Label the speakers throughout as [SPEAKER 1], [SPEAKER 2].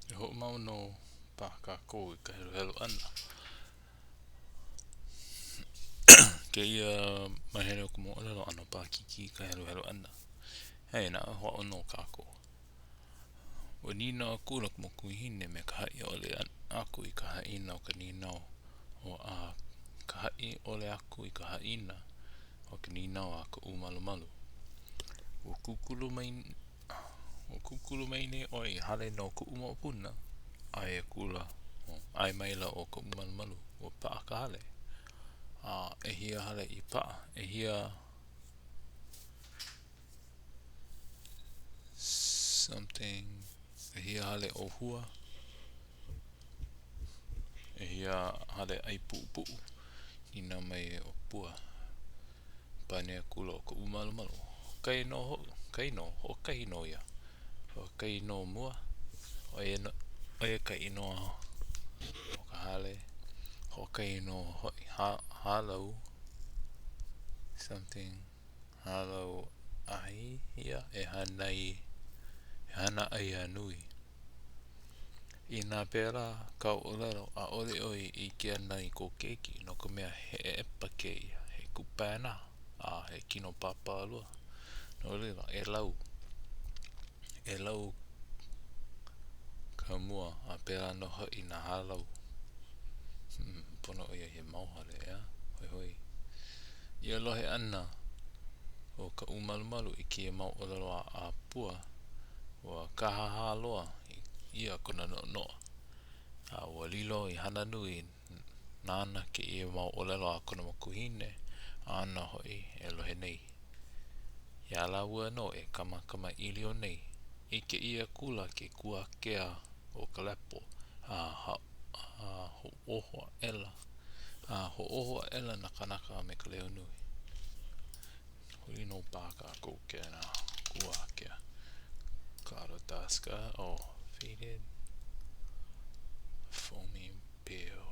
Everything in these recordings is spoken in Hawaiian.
[SPEAKER 1] E hoʻomau nō paha kākou i ka heluhelu ʻana. Kēia mahele o ka moʻolelo ʻano paʻakikī ka heluhelu ʻana. Eia naʻe, hoʻāʻo nō kākou. Ua nīnau akula ka makuahine me ka haʻi ʻole aku i ka haʻina o ka nīnau o a ka haʻi ʻole aku i ka haʻina o ka nīnau a Kaʻūmalumalu. Ua kūkulu mai Ua kūkulu mai nei ʻoe i hale no kuʻu moʻopuna? ʻAe akula, ʻae maila ʻo Kaʻūmalumalu, ua paʻa ka hale. A ʻehia hale i paʻa? ʻEhia something, ʻehia hale ʻōhua? ʻEhia hale ʻai puʻupuʻu? Nīnau mai ʻo Pua. Pane akula ʻo Kaʻūmalumalu, Kai nō hoʻi, kai nō, hoʻokahi nō ia. Hoʻokahi nō mua, ʻo ia nō, ʻo ia ka inoa o ka hale. Hoʻokahi nō hoʻi hā, hālau something, hālau ahi ia e hānai, e hana ai a nui. Inā pēlā kāu ʻōlelo, ʻaʻole ʻoe e ʻike ana i kou keiki, no ka mea, he ʻeʻepa kēia, he kupaianaha, a he kino pāpālua. No laila, e lau. E lau ka mua, a pēlā nō hoʻi nā hālau. Hmm, pono ʻo ia he mau hale, ʻeā? Hoihoi. Ia lohe ʻana o Kaʻūmalumalu i kēia mau ʻōlelo a Pua, Ua kāhāhā loa ʻia kona noʻonoʻo, a ua lilo i hana nui nāna kēia mau ʻōlelo a kona makuahine āna hoʻi e lohe nei. Iā lāua nō e kamakamaʻilio nei, ʻike ʻia akula ke kuakea o ka lepo a hoʻōho aʻela, a hoʻōho aʻela nā kānaka me ka leo nui. Huli nō paha kākou kēnā kuakea. Cloudodasca, oh, faded foamy pale.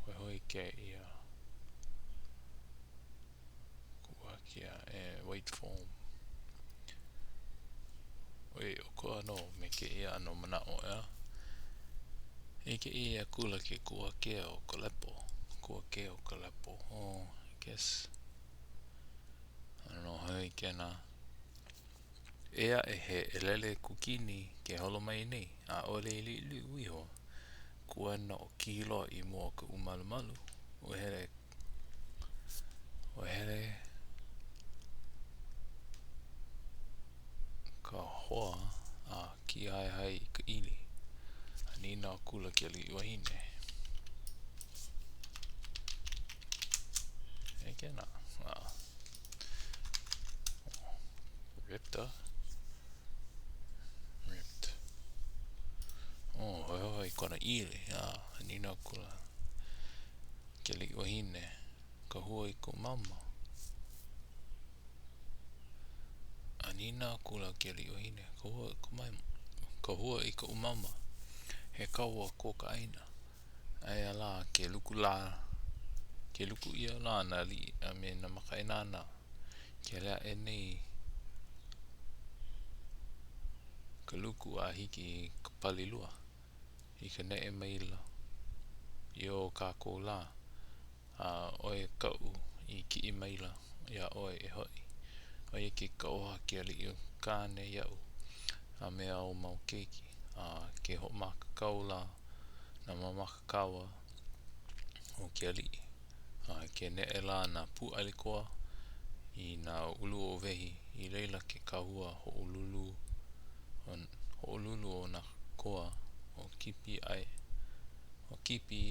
[SPEAKER 1] Hoihoi kēia kuakea e white foam. ʻOiai ʻokoʻa nō me kēia ʻano manaʻo, ʻeā? ʻIke ʻia akula ke kuakea o ka lepo, kuakea o ka lepo, oh, I guess, I don't know, hoi kēnā. Eia aʻe he ʻelele kūkini ke holo mai nei, ʻaʻole i liʻuliʻu iho. Kū ana ʻo Kihiloa i mua o Kaʻūmalumalu, ua hele Ua hele ka hoa a kīhaehae i ka ʻili, a nīnau akula ke aliʻi wahine. E kēnā, a ripped a ripped. Oh, hoihoi kona ʻili, a nīnau akula ke aliʻi wahine, ka hua i ko mama. A nīnau akula ke aliʻi wahine, ka hua i ko mama, ka hua i koʻu mama, he kaua ko ka ʻāina. Aia lā ke luku lā, ke luku ʻia lā nā aliʻi a me nā makaʻāinana, ke hele aʻe nei ka luku a hiki i ka pali lua. I ka neʻe maila i o kākou lā, a ʻo ia kaʻu i kiʻi maila iā ʻoe e hoʻi, ʻo ia ke kauoha a ke aliʻi kāne iaʻu a me āu mau keiki, a ke hoʻomākaukau lā nā mamaka kaua o ke aliʻi, a ke neʻe lā nā pūʻali koa i nā ulu ʻōwehi, i laila ke kahua hoʻolulu hoʻolulu o nā koa o kipi ai o kipi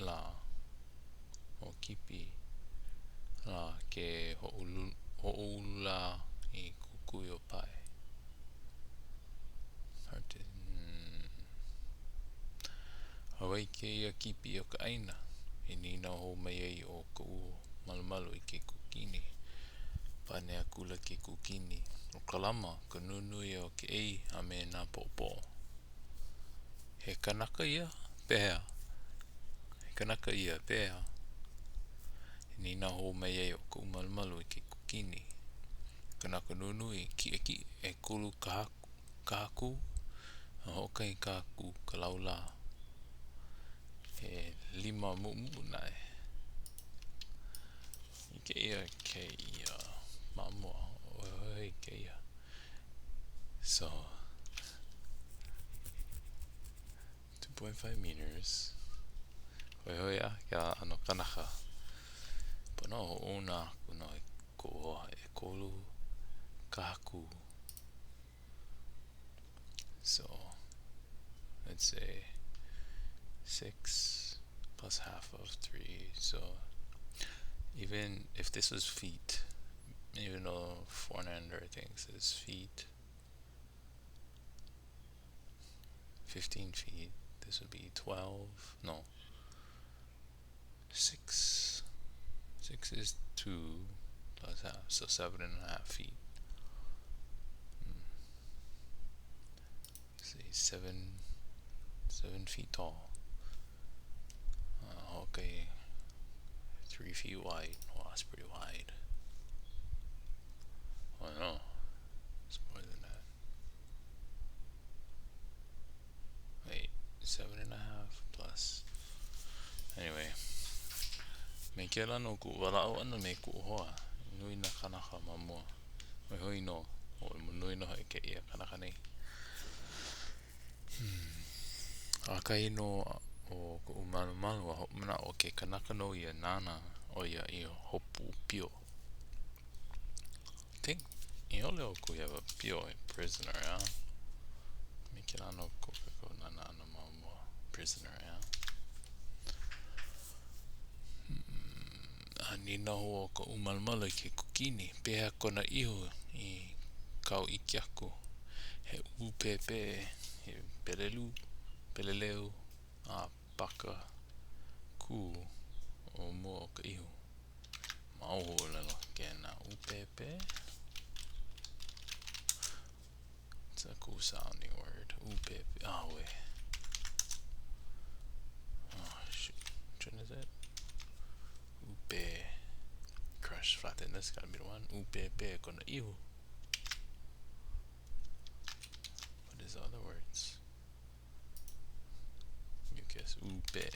[SPEAKER 1] lā o kipi lā ke hoʻoulu lā i kukui o pae. Hard to, mm. ʻO wai kēia kipi o ka ʻāina? I nīnau hou mai ai ʻo Kaʻūmalumalu i ke kūkini. Pane akula ke kūkini, ʻO Kalama ka nunui o ke ʻei a me nā poʻopoʻo. He kanaka ia? Pehea? He kanaka ia, pehea? I nīnau hou mai ai ʻo Kaʻūmalumalu i ke kūkini. Kanaka nunui, kiʻekiʻe, ʻekolu kahakū, a hoʻokahi kahakū ka laulā. He lima muʻumuʻu naʻe. ʻIke ʻia kēia ma mua, hoihoi kēia. So, 2.5 meters. Hoihoi a kēlā ʻano kanaka. Pono hoʻouna aku nō i koʻu hoa ʻekolu kahakū. So, let's say 6 plus half of 3. So, even if this was feet, even though Fornander thinks is feet, 15 feet, this would be 12, no, 6, 6 is 2 plus half, so 7.5 feet. Hmm. See, 7 feet tall. Okay, 3 feet wide. Well, that's pretty wide. Oh no, it's more than that. Wait, 7.5 plus. Anyway, me kēlā no kuʻu walaʻau ʻana me kuʻu hoa. Nui nā kanaka ma mua. Hoihoi nō. O, nui nō hoʻi kēia kanaka nei. Hmm. ʻAkahi nō ʻo Kaʻumalumalu a hoʻomanaʻo ke kanaka nō ia nāna ʻo ia i hopu pio. I think i ʻole ʻoukou i have a pio, a prisoner, yeah? Me kēlā no ko kākou nānā ʻana ma mua, prisoner, yeah? Hmm. A nīnau hou ʻo Kaʻumalumalu i ke kukini, pehea kona ihu i kāu ʻike aku? He ʻūpēpē, he pelelu, peleleu, a paka kū o mua o ka ihu. Mau huaʻōlelo kēnā ʻūpēpē. It's a cool sounding word. ʻūpēpē. Oh, wait. Oh, shoot. Which one is it? ʻUpē. Crush flatten. That's gotta be the one. ʻŪpēpē kona ihu. What is the other words? You guess ʻūpē.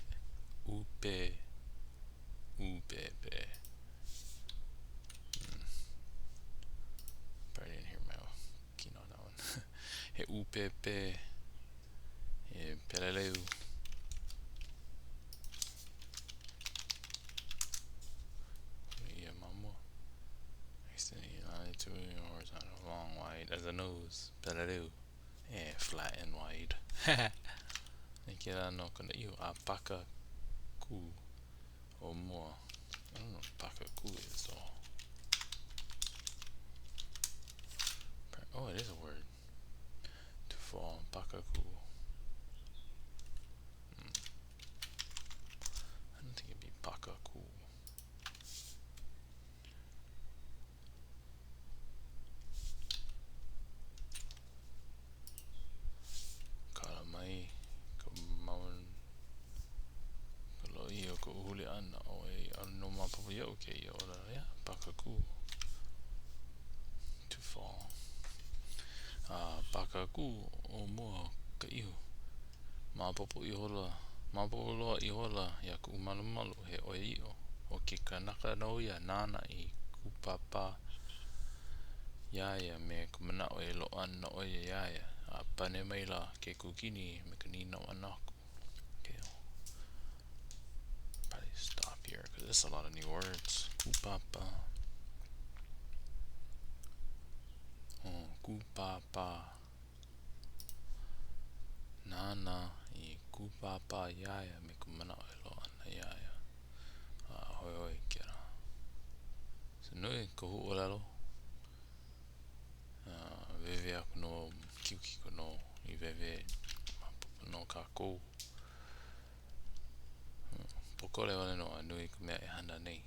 [SPEAKER 1] ʻŪpē. ʻŪpēpē. Hmm. Probably didn't hear my kino on that one. He ʻūpēpē. He peleleu. Horizontal, long, wide as a nose. Peleleu. Eh, flat and wide. Me kēlā no kona ihu a paka kū o mua. I don't know what paka kū is though. Oh, it is a word. To fall. Paka kū. Hmm. I don't think it'd be paka kū. Kala mai ka mau ka loʻi o koʻu huli ʻana ʻoe ʻaʻole nō maopopo iaʻu kēia ʻōlelo yeah, pakakū to fall a pakakū o mua ka ihu maopopo ihola maopopo loa ihola iā Kaʻumalumalu he ʻoiaʻiʻo ʻo ke kanaka nō ia nāna i kūpāpā iā ia me ka manaʻo e loaʻa ana ʻo ia iā ia, a pane maila ke kūkini me ka nīnau ʻana aku. Okay, I'll probably stop here because there's a lot of new words. Kūpāpā. Oh, kūpāpā. Nāna i kūpāpā iā ia me ka manaʻo e loaʻa ana iā ia. A hoihoi kēlā. So nui ka huaʻōlelo. Uh, wēwē aku nō, kikokiko nō i wēwē maopopo nō kākou. Pōkole wale nō a nui ka mea e hana nei.